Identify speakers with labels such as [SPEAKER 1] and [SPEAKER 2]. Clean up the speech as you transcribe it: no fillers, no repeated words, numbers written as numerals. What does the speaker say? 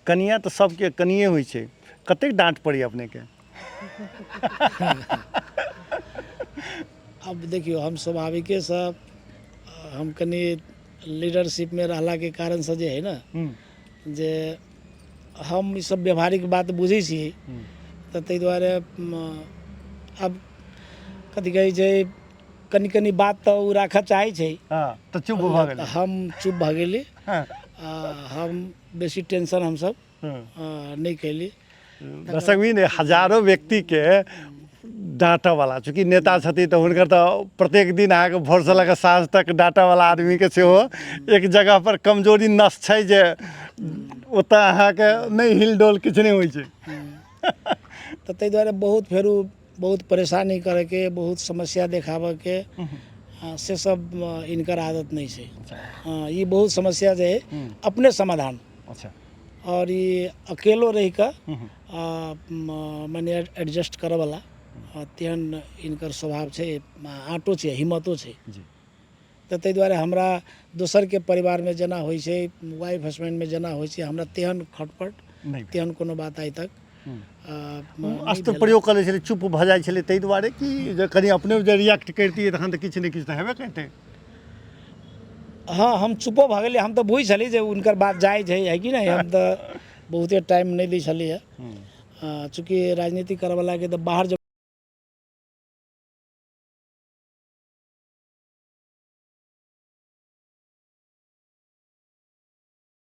[SPEAKER 1] कनिया तऽ सबके कनिये होइ छै। कतेक डाँट पड़ैए अपनेके?
[SPEAKER 2] आब देखियौ, हम स्वाभाविकेसँ हम कनि लीडरशिपमे रहलाके कारणसँ जे हइ ने जे हम ईसब व्यवहारिक बात बुझै छी, तऽ ताहि दुआरे आब कथी कहै छै, कनि कनि बात तऽ ओ राखऽ चाहै छै।
[SPEAKER 1] हँ, तऽ चुप भऽ गेलै।
[SPEAKER 2] हम चुप भऽ गेली। आ हम बेसी टेंशन हमसब नहि कयली।
[SPEAKER 1] दर्शक भी हजारो व्यक्तिके डाँटऽवला चूँकि नेता छथिन, तऽ हुनकर तऽ प्रत्येक दिन अहाँके भोरसँ लऽ कऽ साँझ तक डाँटऽवला आदमीके सेहो एक जगहपर कमजोरी नस छै जे ओतऽ अहाँके नहि हिलडोल किछु नहि होइ छै।
[SPEAKER 2] तऽ ताहि दुआरे बहुत फेरो बहुत परेशानी करैके, बहुत समस्या देखाबऽके से सब इनकर आदत नहि छै। हँ, ई बहुत समस्या जे है अपने समाधान। आओर ई अकेलो रहि कऽ मने एडजस्ट करऽवला तेहन इनकर स्वभाव छै, आँटो छै, हिम्मतो छै। तऽ ताहि दुआरे हमरा दोसरके परिवारमे जेना होइ छै, वाइफ हसबैंडमे जेना होइ छै, हमरा तेहन खटपट
[SPEAKER 1] नहि,
[SPEAKER 2] तेहन कोनो बात आइ तक
[SPEAKER 1] अस्त्र प्रयोग करै छलै, चुप भऽ जाइ छलै ताहि दुआरे कि जे कनि अपने जे रिएक्ट करितियै तखन तऽ किछु ने किछु तऽ हेबे करितै।
[SPEAKER 2] हँ, हम चुपो भऽ गेलियै। हम तऽ बुझै छली जे हुनकर बात जाइ छै, है कि नहि। हम तऽ बहुते टाइम नहि दै छलियै हँ, चूँकि राजनीति करऽवलाके तऽ बाहर जब